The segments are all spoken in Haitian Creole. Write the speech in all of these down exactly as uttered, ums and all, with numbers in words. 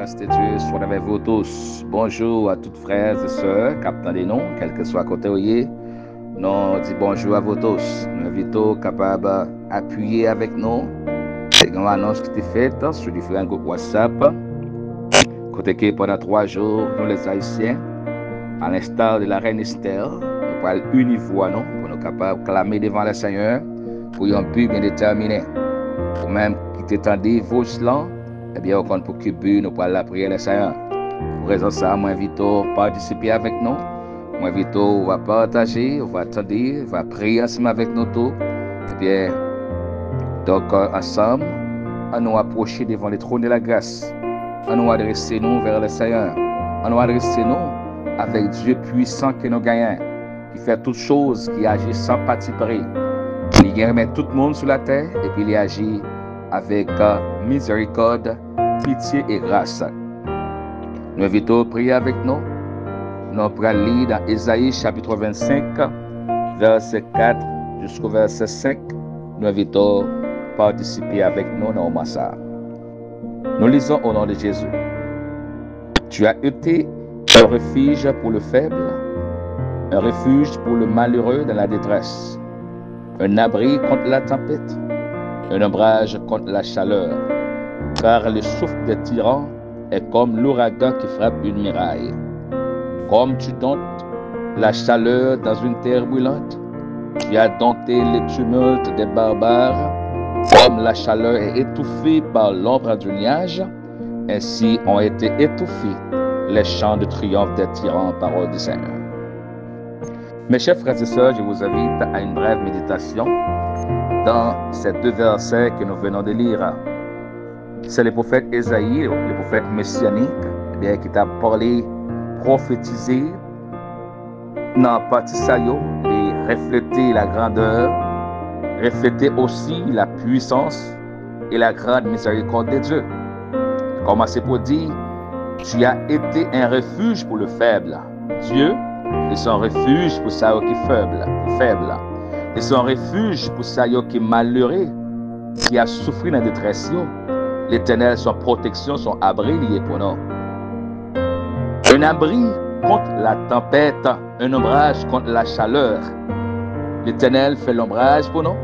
Grâce de Dieu soit avec vous tous. Bonjou a tout frè e sè k ap tande nou, kèlkeswa kote w ye. Nou di bonjou a vous tous. Nou envite w kapab apiye avèk nou. Te gen yon anons ki te fèt sou diferan gwoup WhatsApp. Kote ke pandan twa jou, nou les Haïtiens, à l'instar de la reine Esther, nou pral ini vwa nou pou nou kapab klame devan le Senyè pou yon bi byen detèmine. Ou menm ki te tande vòs lan, ebyen, ou konn pou ki bi nou pral lapriyè le Senyè. Pou rezon sa, mwen envite w patisipe avèk nou. Mwen envite w, ou va pataje, ou va tande, ou va priye ansanm avèk nou tou. Ebyen, donk, ansanm, annou apwoche devan le trône de la grâce. Annou adrese nou vè le Senyè. Annou adrese nou avèk Dye pwisan ke nou genyen, ki fè tout choz, ki aji san patipri. Li gen renmen tout moun sou latè, epi li aji avèk, euh, mizerikòd, pitye e gras. Nou envite w priye avèk nou. Nou pral li nan Ezayi chapit vennsenk, vèsè kat jisko vèsè senk. Nou envite w patisipe avèk nou nan moman sa a. Nous lisons au nom de Jésus. Tu as été un refuge pour le faible, un refuge pour le malheureux dans la détresse, un abri contre la tempête, un ombrage contre la chaleur, car le souffle des tyrans est comme l'ouragan qui frappe une muraille. Comme tu domptes la chaleur dans une terre brûlante, tu as dompté le tumulte des barbares, comme la chaleur est étouffée par l'ombre du nuage, ainsi ont été étouffés les chants de triomphe des tyrans, parole du Seigneur. Mes chers frères et sœurs, je vous invite à une brève méditation dans ces deux versets que nous venons de lire. C'est le prophète Ésaïe, le prophète messianique, eh bien, ki t ap pale, pwofetize nan pati sa yo, li reflete la grandeur, reflete aussi la puissance et la grande miséricorde de Dieu. Kòmanse pou di, Tu as été un refuge pour le faible. Dieu, li se yon refij pou sa yo ki fèb, pou fèb. Li se yon refij pou sa yo ki malere, ki ap soufri nan detrès yo. Letènèl se yon pwoteksyon, se yon abri li ye pou nou. Un abri contre la tempête, un ombrage contre la chaleur. Letènèl fè lonbraj pou nou.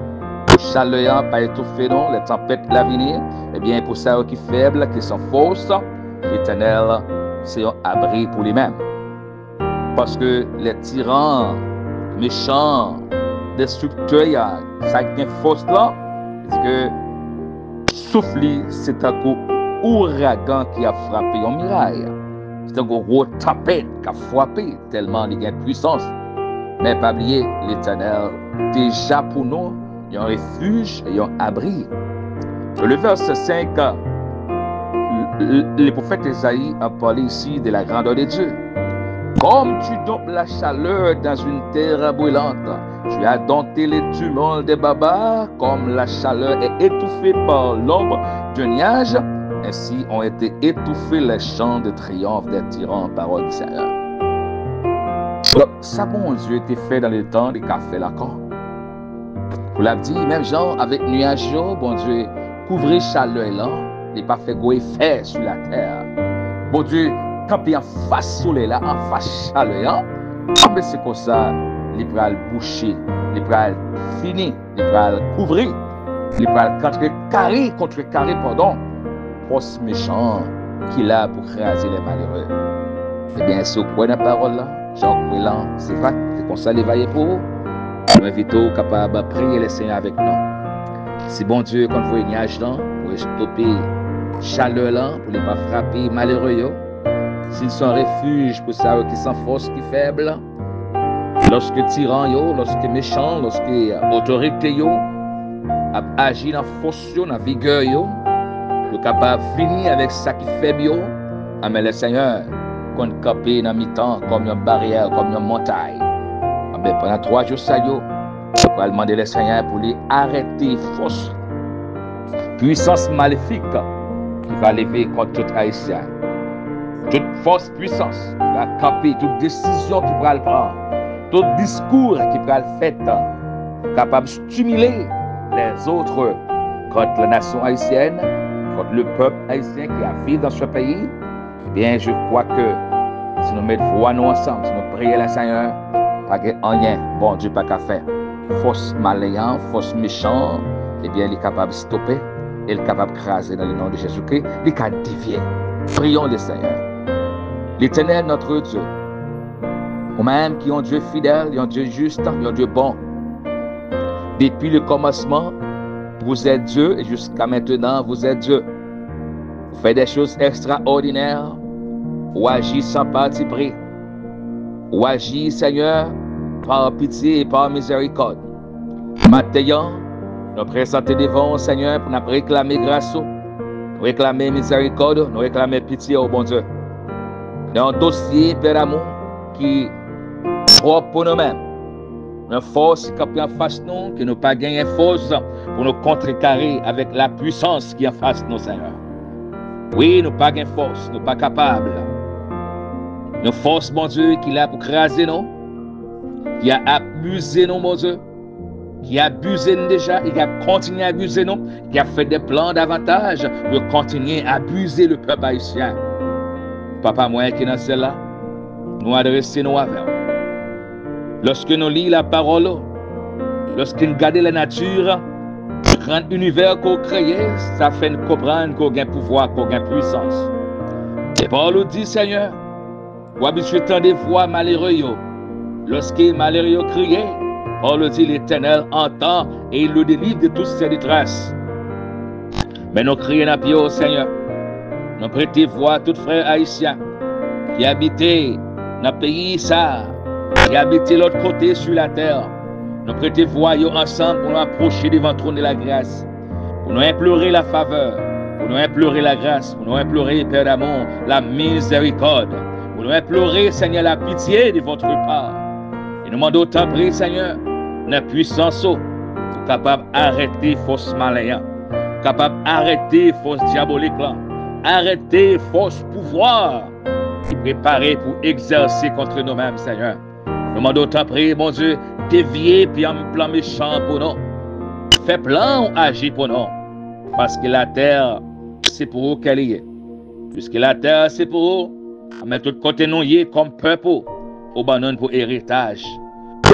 Pou chalè a pa etoufe nou, lè tanpèt la vini, ebyen, pou sa yo ki fèb, ki san fòs, Letènèl se yon abri pou li menm. Paske lè tiran, mechan, destriktè a, sa k gen fòs lan, di ke souf li se tankou ouragan ki ap frape yon miray. Se tankou gwo tanpèt k ap frape, tèlman li gen pwisans. Men pa bliye, Letènèl deja pou nou yon refij, yon abri. Le verset cinq, le, le prophète Ésaïe a parlé ici de la grandeur de Dieu. Comme tu domptes la chaleur dans une terre brûlante, tu as dompté les tumultes des barbares, comme la chaleur est étouffée par l'ombre d'un nuage, ainsi ont été étouffés les chants de triomphe des tyrans, parole du Seigneur. Donk, sa Bondye te fè nan letan, li ka fè l ankò. Pou l ap di, menm jan avèk niyaj yo, Bondye kouvri chalè lan, li pa fè gwo efè sou latè. Bondye kanpe anfas solèy la, anfas chalè an, anben se konsa, li pral bouche, li pral fini, li pral kouvri, li pral kontrekare, kontrekare, padon, fòs mechan an ki la pou kraze lè malere. Ebyen, si w kwè nan pawòl la, jan w kwè lan, se va, se konsa li va ye pou ou. Nou envite w kapab priye Lesenyè avèk nou. Si Bondye konn voye nyaj lan pou estope chalè lan, pou li pa frape malere yo, si l se yon refij pou sa yo ki san fòs, ki fèb, lòske tiran yo, lòske mechan, lòske otorite yo ap aji nan fòs yo, nan vigè yo, yo kapab fini avèk sa ki fèb yo, anben Lesenyè konn kanpe nan mitan kòm yon baryè, kòm yon montay. Anben pandan twa jou sa yo, yo pral mande Lesenyè pou li arete fòs, pwisans malefik ki va leve kont tout Ayisyen. Tout fòs pwisans ki va kanpe, tout desizyon ki pral pran, tout diskou ki pral fèt, kapab stimile lèzòt kont la nasyon ayisyèn, kont le pèp ayisyen ki ap viv dans ce pays, Ebyen, je crois que si nou met vwa nou ansanm, si nou priye le Seigneur, pa gen anyen Bondye pa ka fè. Fòs malen an, fòs mechan an, ebyen, li kapab stope e li kapab kraze dans le nom de Jésus-Christ. Li ka devye. Prions le Seigneur. L'Éternel, notre Dieu, ou menm ki yon Dye fidèl, yon Dye jis, yon Dye bon. Depuis le commencement, vous êtes Dieu et jusqu'à maintenant, vous êtes Dieu. Ou fè des choses extraordinaires. Ou aji san pati pri. Ou aji, Senyè, pa pitye e pa mizerikòd. Maten an, nou prezante devan w, Senyè, pou n ap reklame gras ou, nou reklame mizerikòd ou, nou reklame pitye w, Bondye. Nan yon dosye, Pè damou, ki twòp pou nou menm. Nan fòs ki kanpe anfas nou, ke nou pa genyen fòs pou nou kontrekare avèk lapwisans ki anfas nou, Senyè. Wi, nou pa gen fòs, nou pa kapab. Yon fòs, Bondye, ki la pou kraze nou, ki a abize nou, Bondye, ki abize nou deja e ki ap kontinye abize nou, ki ap fè de plan davantaj pou yo kontinye abize le pèp ayisyen. Papa mwen ki nan syèl la, nou adrese nou avè w. Lòske nou li lapawòl ou, lòske n gade lanati, gran inivè ke w kreye, sa fè n konprann ke w gen pouvwa, ke w gen pwisans. E pawòl ou di, Senyè, ou abitye tande vwa malere yo. Lòske malere yo kriye, pawòl ou di, Letènèl antan e il le délivre de toutes ses détresses. Men nou kriye nan pye w, Senyè. Nou prete vwa tout frè ayisyen ki abite nan peyi sa a, ki abite lòt kote sou latè. Nou prete vwa yo ansanm pou nou apwoche devan twòn de la gras, pou nou enplore la favè, pou nou enplore la gras, pou nou enplore, Pè damou, la mizerikòd, pou nou enplore, Senyè, la pitye de votre part. E nou mande w tanpri, Senyè, nan pwisans ou, pou kapab arete fòs malen an, pou kapab arete fòs dyabolik lan, arete fòs pouvwa ki prepare pou egzèse kont nou menm, Senyè. Nou mande w tanpri, Bondye, devye plan, plan mechan an pou nou. Fè plan w aji pou nou. Paske latè, se pou ou ke li ye. Piske latè, se pou ou, men tout kote nou ye kòm pèp ou, ou ban nou l pou eritaj.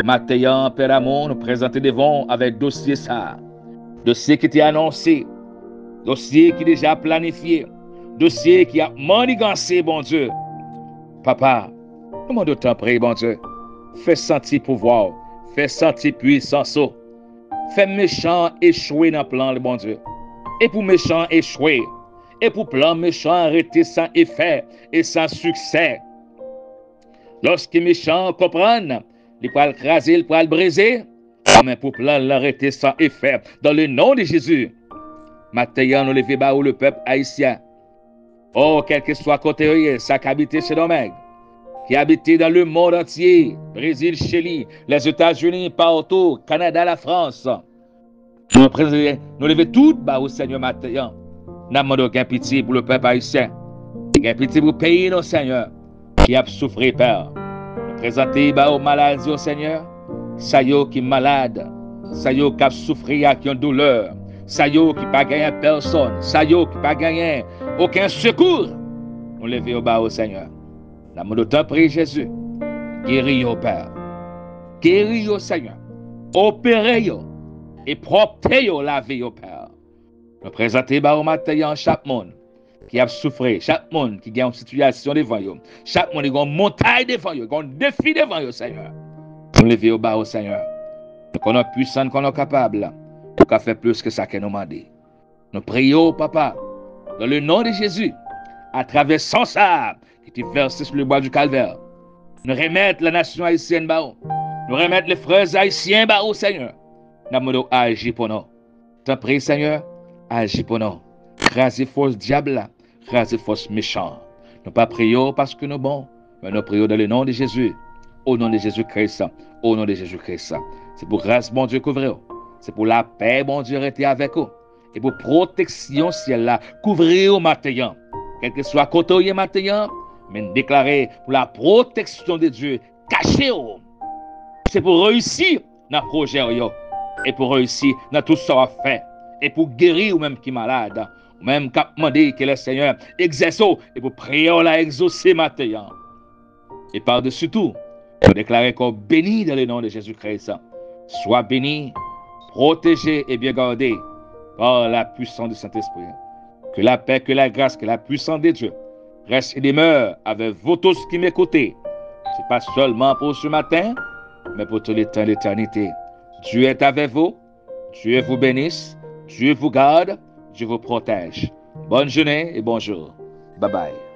Maten an, Pè damou, nou prezante devan w avèk dosye sa a. Dosye ki te anonse, dosye ki deja planifye, dosye ki ap maniganse, Bondye. Papa, nou mande w tanpri, Bondye, fè santi pouvwa w, fè santi pwisans ou. Fè mechan an echwe nan plan li, Bondye. E pou mechan an echwe, e pou plan mechan an rete san efè e san siksè. Lòske mechan an konprann li pral kraze, li pral brize, men pou plan l lan rete san efè, dans le nom de Jésus. Maten an, nou leve ba ou le pèp ayisyen. O, kèlkeswa kote yo ye, sa k abite Sendomeng, ki abite dans le monde entier, Brezil, Chili, Lèzetazini, patou, Kanada, Lafrans. Nou prezante, nou leve tout ba ou, Senyè, maten an. N ap mande w gen pitye pou le pèp ayisyen. Gen pitye pou peyi nou, Senyè, ki ap soufri, Pè. Nou prezante ba ou maladi yo, Senyè. Sa yo ki malad, sa yo k ap soufri ak yon doulè, sa yo ki pa genyen pèsòn, sa yo ki pa genyen okenn sekou. Nou leve yo ba ou, Senyè. N ap mande w tanpri, Jezi, geri yo, Pè. Geri yo, Senyè. Opere yo e pwòpte yo, lave yo, Pè. Nou prezante ba ou maten an chak moun ki ap soufri, chak moun ki gen yon sitiyasyon devan yo, chak moun ki gen yon montay devan yo, gen yon defi devan yo, Senyè. Nou leve yo ba ou, Senyè. Nou konnen w pwisan, nou konnen w kapab, ou ka fè plis ke sa ke nou mande. Nou priye w, Papa, dans le nom de Jésus, atravè san sa a ki te vèse sou le bwa di Kalvè. Nou remèt la nasyon ayisyèn ba ou. Nou remèt le frè ayisyen ba ou, Senyè. N ap mande w aji pou nou. Tanpri, Senyè, aji pou nou. Kraze fòs dyab la, kraze fòs mechan an. Nou pa priye w paske nou bon, men nou priye w dans le nom de Jésus. O non de Jezi Kris, o non de Jezi Kris. Se pou gras Bondye kouvri w. Se pou lapè Bondye rete avèk ou. E pou pwoteksyon syèl la kouvri w maten an. Kèlkeswa kote w ye maten an, men deklare pou la pwoteksyon de Dye kache w. Se pou reyisi nan pwojè w yo, e pou reyisi nan tout sa w ap fè, e pou geri ou menm ki malad. Ou menm k ap mande ke le Senyè egzèse w e pou priyè w la egzose maten an. E padesi tou, nou deklare ke w beni dans le nom de Jésus-Christ. Sois béni, protégé et bien gardé par la puissance du Saint-Esprit. Que la paix, que la grâce, que la puissance de Dieu reste et demeure avec vous tous qui m'écoutez. C'est pas seulement pour ce matin, mais pour tout le temps d'éternité. Dieu est avec vous. Dieu vous bénisse. Dieu vous garde. Dieu vous protège. Bonne journée et bonjour. Bye bye.